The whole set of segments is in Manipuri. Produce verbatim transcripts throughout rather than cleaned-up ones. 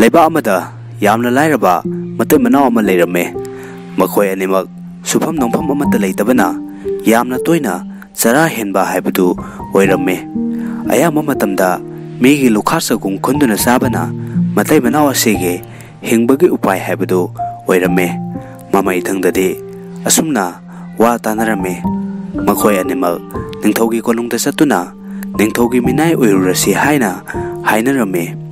ꯂꯩꯕꯥꯛ ꯑꯃꯗ ꯌꯥꯝꯅ ꯂꯥꯏꯔꯕ ꯃꯇꯩ ꯃꯅꯥꯎ ꯑꯃ ꯂꯩꯔꯝꯃꯤ꯫ ꯃꯈꯣꯏ ꯑꯅꯤꯃꯛ ꯁꯨꯐꯝ ꯅꯣꯝꯐꯝ ꯑꯃꯠꯇ ꯂꯩꯇꯕꯅ ꯌꯥꯝꯅ ꯇꯣꯏꯅ ꯆꯔꯥ ꯍꯦꯟꯕ ꯍꯥꯏꯕꯗꯨ ꯑꯣꯏꯔꯝꯃꯤ꯫ ꯑꯌꯥꯝꯕ ꯃꯇꯝꯗ ꯃꯤꯒꯤ ꯂꯨꯈꯥ ꯆꯒꯨꯝ ꯈꯨꯟꯗꯨꯅ ꯆꯥꯕꯅ ꯃꯇꯩ ꯃꯅꯥꯎ ꯑꯁꯤꯒꯤ ꯍꯤꯡꯕꯒꯤ ꯎꯄꯥꯏ ꯍꯥꯏꯕꯗꯨ ꯑꯣꯏꯔꯝꯃꯤ꯫ ꯃꯃꯩꯊꯪꯗꯗꯤ ꯑꯁꯨꯝꯅ ꯋꯥ ꯇꯥꯅꯔꯝꯃꯤ꯫ ꯃꯈꯣꯏ ꯑꯅꯤꯃꯛ ꯅꯤꯡꯊꯧꯒꯤ ꯀꯣꯅꯨꯡꯗ ꯆꯠꯇꯨꯅ ꯅꯤꯡꯊꯧꯒꯤ ꯃꯤꯅꯥꯏ ꯑꯣꯏꯔꯨꯔꯁꯤ ꯍꯥꯏꯅ ꯍꯥꯏꯅꯔꯝꯃꯤ꯫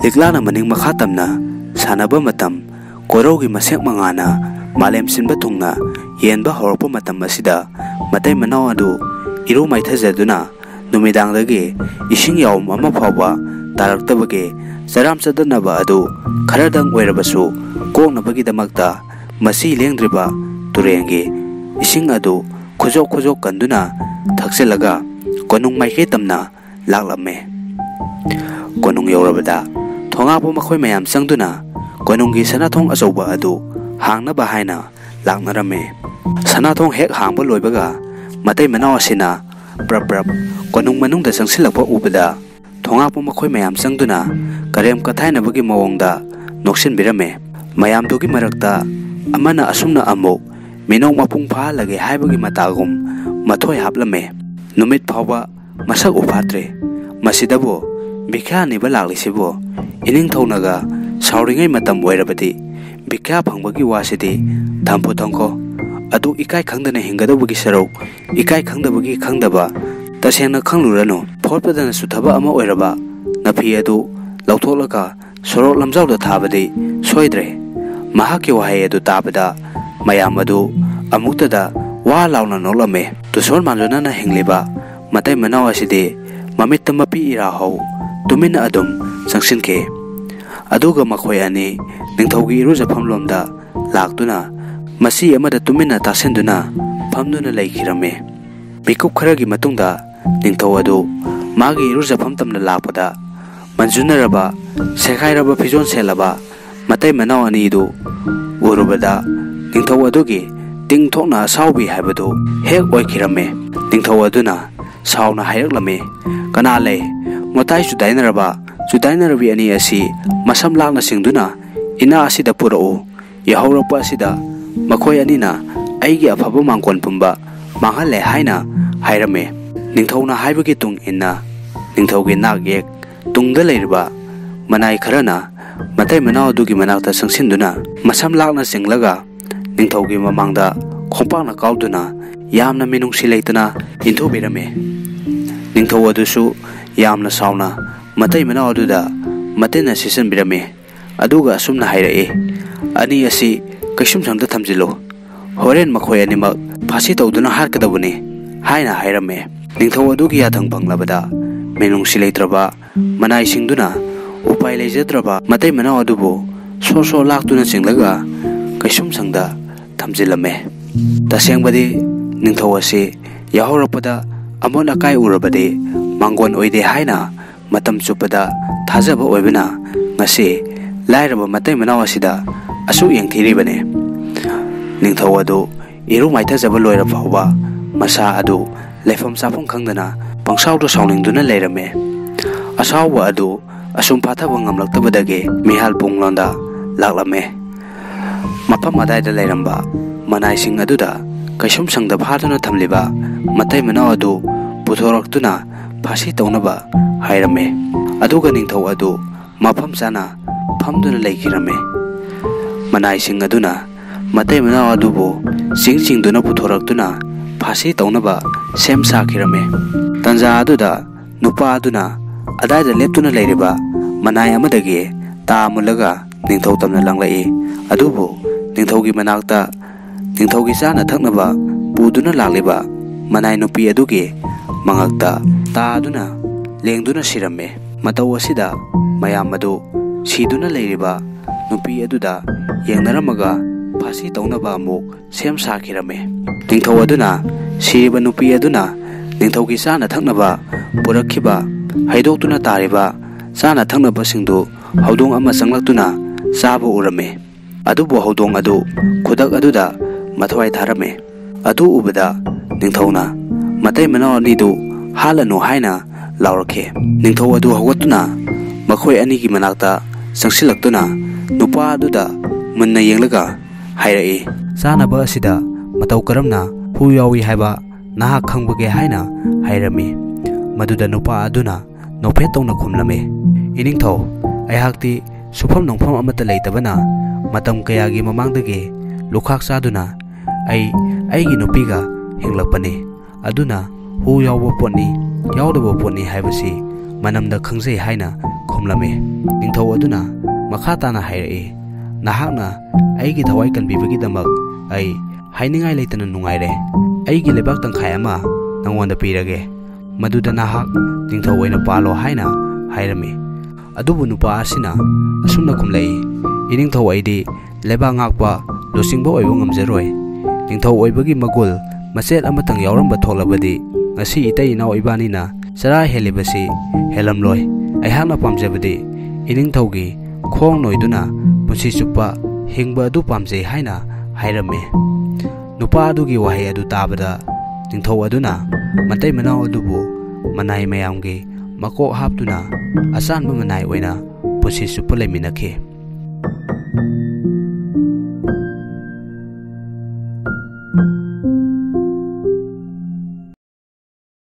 ꯂꯤꯛꯂꯥꯅ ꯃꯅꯤꯡ ꯃꯈꯥ ꯇꯝꯅ ꯁꯥꯟꯅꯕ ꯃꯇꯝ, ꯀꯣꯔꯧꯒꯤ ꯃꯁꯦꯛ ꯃꯉꯥꯅ ꯃꯥꯂꯦꯝ ꯁꯤꯟꯕ ꯊꯨꯡꯅ ꯌꯦꯟꯕ ꯍꯧꯔꯛꯄ ꯃꯇꯝ ꯑꯁꯤꯗ ꯃꯇꯩ ꯃꯅꯥꯎ ꯑꯗꯨ ꯏꯔꯨ ꯃꯥꯏꯊꯖꯗꯨꯅ ꯅꯨꯃꯤꯗꯥꯡꯗꯒꯤ ꯏꯁꯤꯡ ꯌꯥꯎꯝ ꯑꯃ ꯐꯥꯎꯕ ꯇꯥꯔꯛꯇꯕꯒꯤ ꯆꯔꯥꯝ ꯆꯗꯠꯅꯕ ꯑꯗꯨ ꯈꯔꯗꯪ ꯑꯣꯏꯔꯕꯁꯨ ꯀꯣꯛꯅꯕꯒꯤꯗꯃꯛꯇ ꯃꯁꯤ ꯂꯦꯡꯗ꯭ꯔꯤꯕ ꯇꯨꯔꯦꯟꯒꯤ ꯏꯁꯤꯡ ꯑꯗꯨ ꯈꯨꯖꯣꯛ ꯈꯨꯖꯣꯛ ꯀꯟꯗꯨꯅ ꯊꯛꯆꯤꯜꯂꯒ ꯀꯣꯅꯨꯡ ꯃꯥꯏꯀꯩ ꯇꯝꯅ ꯂꯥꯛꯂꯝꯃꯦ꯫ ꯀꯣꯅꯨꯡ ꯌꯧꯔꯕꯗ ꯊꯣꯉꯥꯄꯨ ꯃꯈꯣꯏ ꯃꯌꯥꯝ ꯆꯪꯗꯨꯅ ꯀꯣꯅꯨꯡꯒꯤ ꯁꯅꯥꯊꯣꯡ ꯑꯆꯧꯕ ꯑꯗꯨ ꯍꯥꯡꯅꯕ ꯍꯥꯏꯅ ꯂꯥꯛꯅꯔꯝꯃꯤ꯫ ꯁꯅꯥꯊꯣꯡ ꯍꯦꯛ ꯍꯥꯡꯕ ꯂꯣꯏꯕꯒ ꯃꯇꯩ ꯃꯅꯥꯎ ꯑꯁꯤꯅ ꯄ꯭ꯔꯞ ꯄ꯭ꯔꯞ ꯀꯣꯅꯨꯡ ꯃꯅꯨꯡꯗ ꯆꯪꯁꯤꯜꯂꯛꯄ ꯎꯕꯗ ꯊꯣꯉꯥꯄꯨ ꯃꯈꯣꯏ ꯃꯌꯥꯝ ꯆꯪꯗꯨꯅ ꯀꯔꯦꯝ ꯀꯊꯥꯏꯅꯕꯒꯤ ꯃꯑꯣꯡꯗ ꯅꯣꯛꯁꯤꯟꯕꯤꯔꯝꯃꯤ꯫ ꯃꯌꯥꯝꯗꯨꯒꯤ ꯃꯔꯛꯇ ꯑꯃꯅ ꯑꯁꯨꯝꯅ ꯑꯃꯨꯛ ꯃꯤꯅꯣꯛ ꯃꯄꯨꯡ ꯐꯥꯍꯜꯂꯒꯦ ꯍꯥꯏꯕꯒꯤ ꯃꯇꯥꯒꯨꯝ ꯃꯊꯣꯏ ꯍꯥꯞꯂꯝꯃꯤ꯫ ꯅꯨꯃꯤꯠ ꯐꯥꯎꯕ ꯃꯁꯛ ꯎꯐꯥꯠꯇ꯭ꯔꯦ꯫ ꯃꯁꯤꯗꯕꯨ ꯚꯤꯈ꯭ꯌꯥ ꯅꯤꯕ ꯂꯥꯛꯂꯤꯁꯤꯕꯨ ꯏꯅꯤꯡꯊꯧꯅꯒ ꯁꯥꯎꯔꯤꯉꯩ ꯃꯇꯝ ꯑꯣꯏꯔꯕꯗꯤ ꯚꯤꯈ꯭ꯌꯥ ꯐꯪꯕꯒꯤ ꯋꯥꯁꯤꯗꯤ ꯊꯝꯐꯨ ꯊꯝꯈꯣ꯫ ꯑꯗꯨ ꯏꯀꯥꯏ ꯈꯪꯗꯅ ꯍꯤꯡꯒꯗꯧꯕꯒꯤ ꯁꯔꯨꯛ ꯏꯀꯥꯏ ꯈꯪꯗꯕꯒꯤ ꯈꯪꯗꯕ, ꯇꯁꯦꯡꯅ ꯈꯪꯂꯨꯔꯅꯨ꯫ ꯐꯣꯠꯄꯗꯅꯁꯨ ꯊꯕꯛ ꯑꯃ ꯑꯣꯏꯔꯕ ꯅꯐꯤ ꯑꯗꯨ ꯂꯧꯊꯣꯛꯂꯒ ꯁꯣꯔꯣꯛ ꯂꯝꯖꯥꯎꯗ ꯊꯥꯕꯗꯤ ꯁꯣꯏꯗ꯭ꯔꯦ꯫ ꯃꯍꯥꯛꯀꯤ ꯋꯥꯍꯩ ꯑꯗꯨ ꯇꯥꯕꯗ ꯃꯌꯥꯝ ꯑꯗꯨ ꯑꯃꯨꯛꯇꯗ ꯋꯥ ꯂꯥꯎꯅ ꯅꯣꯛꯂꯝꯃꯤ꯫ ꯇꯨꯁꯣꯔ ꯃꯥꯟꯖꯨꯅꯅ ꯍꯤꯡꯂꯤꯕ ꯃꯇꯩ ꯃꯅꯥꯎ ꯑꯁꯤꯗꯤ ꯃꯃꯤꯠꯇ ꯃꯄꯤ ꯏꯔꯥ ꯍꯧ ꯇꯨꯃꯤꯟꯅ ꯑꯗꯨꯝ ꯆꯪꯁꯤꯟꯈꯤ꯫ ꯑꯗꯨꯒ ꯃꯈꯣꯏ ꯑꯅꯤ ꯅꯤꯡꯊꯧꯒꯤ ꯏꯔꯨꯖꯐꯝ ꯂꯣꯝꯗ ꯂꯥꯛꯇꯨꯅ ꯃꯁꯤ ꯑꯃꯗ ꯇꯨꯃꯤꯟꯅ ꯇꯥꯁꯤꯟꯗꯨꯅ ꯐꯝꯗꯨꯅ ꯂꯩꯈꯤꯔꯝꯃꯤ꯫ ꯃꯤꯀꯨꯞ ꯈꯔꯒꯤ ꯃꯇꯨꯡꯗ ꯅꯤꯡꯊꯧ ꯑꯗꯨ ꯃꯥꯒꯤ ꯏꯔꯨꯖꯐꯝ ꯇꯝꯅ ꯂꯥꯛꯄꯗ ꯃꯟꯖꯨꯅꯔꯕ, ꯁꯦꯒꯥꯏꯔꯕ ꯐꯤꯖꯣꯜ ꯁꯦꯠꯂꯕ ꯃꯇꯩ ꯃꯅꯥꯎ ꯑꯅꯤꯗꯨ ꯎꯔꯨꯕꯗ ꯅꯤꯡꯊꯧ ꯑꯗꯨꯒꯤ ꯇꯤꯡ ꯊꯣꯛꯅ ꯑꯁꯥꯎꯕꯤ ꯍꯥꯏꯕꯗꯨ ꯍꯦꯛ ꯑꯣꯏꯈꯤꯔꯝꯃꯤ꯫ ꯅꯤꯡꯊꯧ ꯑꯗꯨꯅ ꯁꯥꯎꯅ ꯍꯥꯏꯔꯛꯂꯝꯃꯤ, "ꯀꯅꯥ ꯂꯩ? ꯃꯇꯥꯏ ꯆꯨꯗꯥꯏꯅꯔꯕ ꯆꯨꯗꯥꯏꯅꯔꯕꯤ ꯑꯅꯤ ꯑꯁꯤ ꯃꯁꯝ ꯂꯥꯛꯅ ꯆꯤꯡꯗꯨꯅ ꯏꯅꯥ ꯑꯁꯤꯗ ꯄꯨꯔꯛꯎ꯫ ꯌꯥꯍꯧꯔꯛꯄ ꯑꯁꯤꯗ ꯃꯈꯣꯏ ꯑꯅꯤꯅ ꯑꯩꯒꯤ ꯑꯐꯕ ꯃꯥꯡꯒꯣꯟ ꯄꯨꯝꯕ ꯃꯥꯡꯍꯜꯂꯦ ꯍꯥꯏꯅ ꯍꯥꯏꯔꯝꯃꯤ꯫ ꯅꯤꯡꯊꯧꯅ ꯍꯥꯏꯕꯒꯤ ꯇꯨꯡ ꯏꯟꯅ ꯅꯤꯡꯊꯧꯒꯤ ꯅꯥꯛ ꯌꯦꯛ ꯇꯨꯡꯗ ꯂꯩꯔꯤꯕ ꯃꯅꯥꯏ ꯈꯔꯅ ꯃꯇꯩ ꯃꯅꯥꯎ ꯑꯗꯨꯒꯤ ꯃꯅꯥꯛꯇ ꯆꯪꯁꯤꯟꯗꯨꯅ ꯃꯁꯝ ꯂꯥꯛꯅ ꯆꯤꯡꯂꯒ ꯅꯤꯡꯊꯧꯒꯤ ꯃꯃꯥꯡꯗ ꯈꯣꯡꯄꯥꯛꯅ ꯀꯥꯎꯗꯨꯅ ꯌꯥꯝꯅ ꯃꯤꯅꯨꯡꯁꯤ ꯂꯩꯇꯅ ꯏꯟꯊꯨꯕꯤꯔꯝꯃꯤ꯫ ꯅꯤꯡꯊꯧ ꯑꯗꯨꯁꯨ ꯌꯥꯝꯅ ꯁꯥꯎꯅ ꯃꯇꯩ ꯃꯅꯥꯎ ꯑꯗꯨꯗ ꯃꯇꯤꯟꯅ ꯁꯤꯠꯆꯟꯕꯤꯔꯝꯃꯤ꯫ ꯑꯗꯨꯒ ꯑꯁꯨꯝꯅ ꯍꯥꯏꯔꯛꯏ, "ꯑꯅꯤ ꯑꯁꯤ ꯀꯩꯁꯨꯝꯁꯪꯗ ꯊꯝꯖꯤꯜꯂꯨ꯫ ꯍꯣꯔꯦꯟ ꯃꯈꯣꯏ ꯑꯅꯤꯃꯛ ꯐꯥꯁꯤ ꯇꯧꯗꯨꯅ ꯍꯥꯠꯀꯗꯧꯕꯅꯤ" ꯍꯥꯏꯅ ꯍꯥꯏꯔꯝꯃꯦ꯫ ꯅꯤꯡꯊꯧ ꯑꯗꯨꯒꯤ ꯌꯥꯊꯪ ꯐꯪꯂꯕꯗ ꯃꯤꯅꯨꯡꯁꯤ ꯂꯩꯇ꯭ꯔꯕ ꯃꯅꯥꯏꯁꯤꯡꯗꯨꯅ ꯎꯄꯥꯏ ꯂꯩꯖꯗ꯭ꯔꯕ ꯃꯇꯩ ꯃꯅꯥꯎ ꯑꯗꯨꯕꯨ ꯁꯣ ꯁꯣ ꯂꯥꯛꯇꯨꯅ ꯆꯤꯡꯂꯒ ꯀꯩꯁꯨꯝꯁꯪꯗ ꯊꯝꯖꯤꯜꯂꯝꯃꯦ꯫ ꯇꯁꯦꯡꯕꯗꯤ ꯅꯤꯡꯊꯧ ꯑꯁꯤ ꯌꯥꯍꯧꯔꯛꯄꯗ ꯑꯃꯣꯠ ꯑꯀꯥꯏ ꯎꯔꯕꯗꯤ ꯃꯥꯡꯒꯣꯟ ꯑꯣꯏꯗꯦ ꯍꯥꯏꯅ ꯃꯇꯝ ꯆꯨꯞꯄꯗ ꯊꯥꯖꯕ ꯑꯣꯏꯕꯅ ꯉꯁꯤ ꯂꯥꯏꯔꯕ ꯃꯇꯩ ꯃꯅꯥꯎ ꯑꯁꯤꯗ ꯑꯁꯨꯛ ꯌꯦꯡꯊꯤꯔꯤꯕꯅꯤ꯫ ꯅꯤꯡꯊꯧ ꯑꯗꯨ ꯏꯔꯨ ꯃꯥꯏꯊꯖꯕ ꯂꯣꯏꯔ ꯐꯥꯎꯕ ꯃꯁꯥ ꯑꯗꯨ ꯂꯩꯐꯝ ꯆꯥꯐꯝ ꯈꯪꯗꯅ ꯄꯪꯁꯥꯎꯗ ꯁꯥꯎꯅꯤꯡꯗꯨꯅ ꯂꯩꯔꯝꯃꯦ꯫ ꯑꯁꯥꯎꯕ ꯑꯗꯨ ꯑꯁꯨꯝ ꯐꯥꯊꯕ ꯉꯝꯂꯛꯇꯕꯗꯒꯤ ꯃꯤꯍꯥꯜ ꯄꯨꯡꯂꯣꯟꯗ ꯂꯥꯛꯂꯝꯃꯦ꯫ ꯃꯐꯝ ꯑꯗꯥꯏꯗ ꯂꯩꯔꯝꯕ ꯃꯅꯥꯏꯁꯤꯡ ꯑꯗꯨꯗ ꯀꯩꯁꯨꯝꯁꯪꯗ ꯐꯥꯗꯨꯅ ꯊꯝꯂꯤꯕ ꯃꯇꯩ ꯃꯅꯥꯎ ꯑꯗꯨ ꯄꯨꯊꯣꯔꯛꯇꯨꯅ ꯐꯥꯁꯤ ꯇꯧꯅꯕ ꯍꯥꯏꯔꯝꯃꯦ꯫ ꯑꯗꯨꯒ ꯅꯤꯡꯊꯧ ꯑꯗꯨ ꯃꯐꯝ ꯆꯥꯅ ꯐꯝꯗꯨꯅ ꯂꯩꯈꯤꯔꯝꯃꯦ꯫ ꯃꯅꯥꯏꯁꯤꯡ ꯑꯗꯨꯅ ꯃꯇꯩ ꯃꯅꯥꯎ ꯑꯗꯨꯕꯨ ꯆꯤꯡ ꯆꯤꯡꯗꯨꯅ ꯄꯨꯊꯣꯔꯛꯇꯨꯅ ꯐꯥꯁꯤ ꯇꯧꯅꯕ ꯁꯦꯝ ꯁꯥꯈꯤꯔꯝꯃꯦ꯫ ꯇꯟꯖꯥ ꯑꯗꯨꯗ ꯅꯨꯄꯥ ꯑꯗꯨꯅ ꯑꯗꯥꯏꯗ ꯂꯦꯞꯇꯨꯅ ꯂꯩꯔꯤꯕ ꯃꯅꯥꯏ ꯑꯃꯗꯒꯤ ꯇꯥ ꯃꯨꯜꯂꯒ ꯅꯤꯡꯊꯧ ꯇꯝꯅ ꯂꯪꯂꯛꯏ꯫ ꯑꯗꯨꯕꯨ ꯅꯤꯡꯊꯧꯒꯤ ꯃꯅꯥꯛꯇ ꯅꯤꯡꯊꯧꯒꯤ ꯆꯥꯅ ꯊꯛꯅꯕ ꯄꯨꯗꯨꯅ ꯂꯥꯛꯂꯤꯕ ꯃꯅꯥꯏ ꯅꯨꯄꯤ ꯑꯗꯨꯒꯤ ꯃꯉꯛꯇ ꯇꯥꯗꯨꯅ ꯂꯦꯡꯗꯨꯅ ꯁꯤꯔꯝꯃꯦ꯫ ꯃꯇꯧ ꯑꯁꯤꯗ ꯃꯌꯥꯝ ꯑꯗꯨ ꯁꯤꯗꯨꯅ ꯂꯩꯔꯤꯕ ꯅꯨꯄꯤ ꯑꯗꯨꯗ ꯌꯦꯡꯅꯔꯝꯃꯒ ꯐꯥꯁꯤ ꯇꯧꯅꯕ ꯑꯃꯨꯛ ꯁꯦꯝ ꯁꯥꯈꯤꯔꯝꯃꯤ꯫ ꯅꯤꯡꯊꯧ ꯑꯗꯨꯅ ꯁꯤꯔꯤꯕ ꯅꯨꯄꯤ ꯑꯗꯨꯅ ꯅꯤꯡꯊꯧꯒꯤ ꯆꯥꯅ ꯊꯛꯅꯕ ꯄꯨꯔꯛꯈꯤꯕ ꯍꯩꯗꯣꯛꯇꯨꯅ ꯇꯥꯔꯤꯕ ꯆꯥꯅ ꯊꯛꯅꯕꯁꯤꯡꯗꯨ ꯍꯧꯗꯣꯡ ꯑꯃ ꯆꯪꯂꯛꯇꯨꯅ ꯆꯥꯕ ꯎꯔꯝꯃꯤ꯫ ꯑꯗꯨꯕꯨ ꯍꯧꯗꯣꯡ ꯑꯗꯨ ꯈꯨꯗꯛ ꯑꯗꯨꯗ ꯃꯊ꯭ꯋꯥꯏ ꯊꯥꯔꯝꯃꯤ꯫ ꯑꯗꯨ ꯎꯕꯗ ꯅꯤꯡꯊꯧꯅ ꯃꯇꯩ ꯃꯅꯥꯎ ꯑꯅꯤꯗꯨ ꯍꯥꯠꯂꯅꯨ ꯍꯥꯏꯅ ꯂꯥꯎꯔꯛꯈꯤ꯫ ꯅꯤꯡꯊꯧ ꯑꯗꯨ ꯍꯧꯒꯠꯇꯨꯅ ꯃꯈꯣꯏ ꯑꯅꯤꯒꯤ ꯃꯅꯥꯛꯇ ꯆꯪꯁꯤꯜꯂꯛꯇꯨꯅ ꯅꯨꯄꯥ ꯑꯗꯨꯗ ꯃꯨꯟꯅ ꯌꯦꯡꯂꯒ ꯍꯥꯏꯔꯛꯏ, "ꯆꯥꯅꯕ ꯑꯁꯤꯗ ꯃꯇꯧ ꯀꯔꯝꯅ ꯍꯨ ꯌꯥꯎꯏ ꯍꯥꯏꯕ ꯅꯍꯥꯛ ꯈꯪꯕꯒꯦ?" ꯍꯥꯏꯅ ꯍꯥꯏꯔꯝꯃꯤ꯫ ꯃꯗꯨꯗ ꯅꯨꯄꯥ ꯑꯗꯨꯅ ꯅꯣꯛꯐꯦꯠ ꯇꯧꯅ ꯈꯨꯝꯂꯝꯃꯤ, "ꯏꯅꯤꯡꯊꯧ, ꯑꯩꯍꯥꯛꯇꯤ ꯁꯨꯐꯝ ꯅꯣꯡꯐꯝ ꯑꯃꯠꯇ ꯂꯩꯇꯕꯅ ꯃꯇꯝ ꯀꯌꯥꯒꯤ ꯃꯃꯥꯡꯗꯒꯤ ꯂꯨꯈꯥꯛ ꯆꯥꯗꯨꯅ ꯑꯩ ꯑꯩꯒꯤ ꯅꯨꯄꯤꯒ ꯍꯤꯡꯂꯛꯄꯅꯤ꯫ ꯑꯗꯨꯅ ꯍꯨ ꯌꯥꯎꯕ ꯄꯣꯠꯅꯤ, ꯌꯥꯎꯗꯕ ꯄꯣꯠꯅꯤ ꯍꯥꯏꯕꯁꯤ ꯃꯅꯝꯗ ꯈꯪꯖꯩ" ꯍꯥꯏꯅ ꯈꯨꯝꯂꯝꯃꯤ꯫ ꯅꯤꯡꯊꯧ ꯑꯗꯨꯅ ꯃꯈꯥ ꯇꯥꯅ ꯍꯥꯏꯔꯛꯏ, "ꯅꯍꯥꯛꯅ ꯑꯩꯒꯤ ꯊꯋꯥꯏ ꯀꯟꯕꯤꯕꯒꯤꯗꯃꯛ ꯑꯩ ꯍꯥꯏꯅꯤꯡꯉꯥꯏ ꯂꯩꯇꯅ ꯅꯨꯡꯉꯥꯏꯔꯦ꯫ ꯑꯩꯒꯤ ꯂꯩꯕꯥꯛ ꯇꯪꯈꯥꯏ ꯑꯃ ꯅꯉꯣꯟꯗ ꯄꯤꯔꯒꯦ꯫ ꯃꯗꯨꯗ ꯅꯍꯥꯛ ꯅꯤꯡꯊꯧ ꯑꯣꯏꯅ ꯄꯥꯜꯂꯣ" ꯍꯥꯏꯅ ꯍꯥꯏꯔꯝꯃꯤ꯫ ꯑꯗꯨꯕꯨ ꯅꯨꯄꯥ ꯑꯁꯤꯅ ꯑꯁꯨꯝꯅ ꯈꯨꯝꯂꯛꯏ, "ꯏꯅꯤꯡꯊꯧ, ꯑꯩꯗꯤ ꯂꯩꯕꯥꯛ ꯉꯥꯛꯄ ꯂꯨꯆꯤꯡꯕ ꯑꯣꯏꯕ ꯉꯝꯖꯔꯣꯏ꯫ ꯅꯤꯡꯊꯧ ꯑꯣꯏꯕꯒꯤ ꯃꯒꯨꯜ ꯃꯆꯦꯠ ꯑꯃꯇꯪ ꯌꯥꯎꯔꯝꯕ ꯊꯣꯛꯂꯕꯗꯤ ꯉꯁꯤ ꯏꯇꯩ ꯏꯅꯥꯎ ꯏꯕꯥꯅꯤꯅ ꯆꯔꯥ ꯍꯦꯜꯂꯤꯕꯁꯤ ꯍꯦꯜꯂꯝꯂꯣꯏ꯫ ꯑꯩꯍꯥꯛꯅ ꯄꯥꯝꯖꯕꯗꯤ ꯏꯅꯤꯡꯊꯧꯒꯤ ꯈꯣꯡ ꯅꯣꯏꯗꯨꯅ ꯄꯨꯟꯁꯤ ꯆꯨꯞꯄ ꯍꯤꯡꯕ ꯑꯗꯨ ꯄꯥꯝꯖꯩ" ꯍꯥꯏꯅ ꯍꯥꯏꯔꯝꯃꯤ꯫ ꯅꯨꯄꯥ ꯑꯗꯨꯒꯤ ꯋꯥꯍꯩ ꯑꯗꯨ ꯇꯥꯕꯗ ꯅꯤꯡꯊꯧ ꯑꯗꯨꯅ ꯃꯇꯩ ꯃꯅꯥꯎ ꯑꯗꯨꯕꯨ ꯃꯅꯥꯏ ꯃꯌꯥꯝꯒꯤ ꯃꯀꯣꯛ ꯍꯥꯞꯇꯨꯅ ꯑꯆꯥꯟꯕ ꯃꯅꯥꯏ ꯑꯣꯏꯅ ꯄꯨꯟꯁꯤ ꯆꯨꯞꯄ ꯂꯩꯃꯤꯟꯅꯈꯤ꯫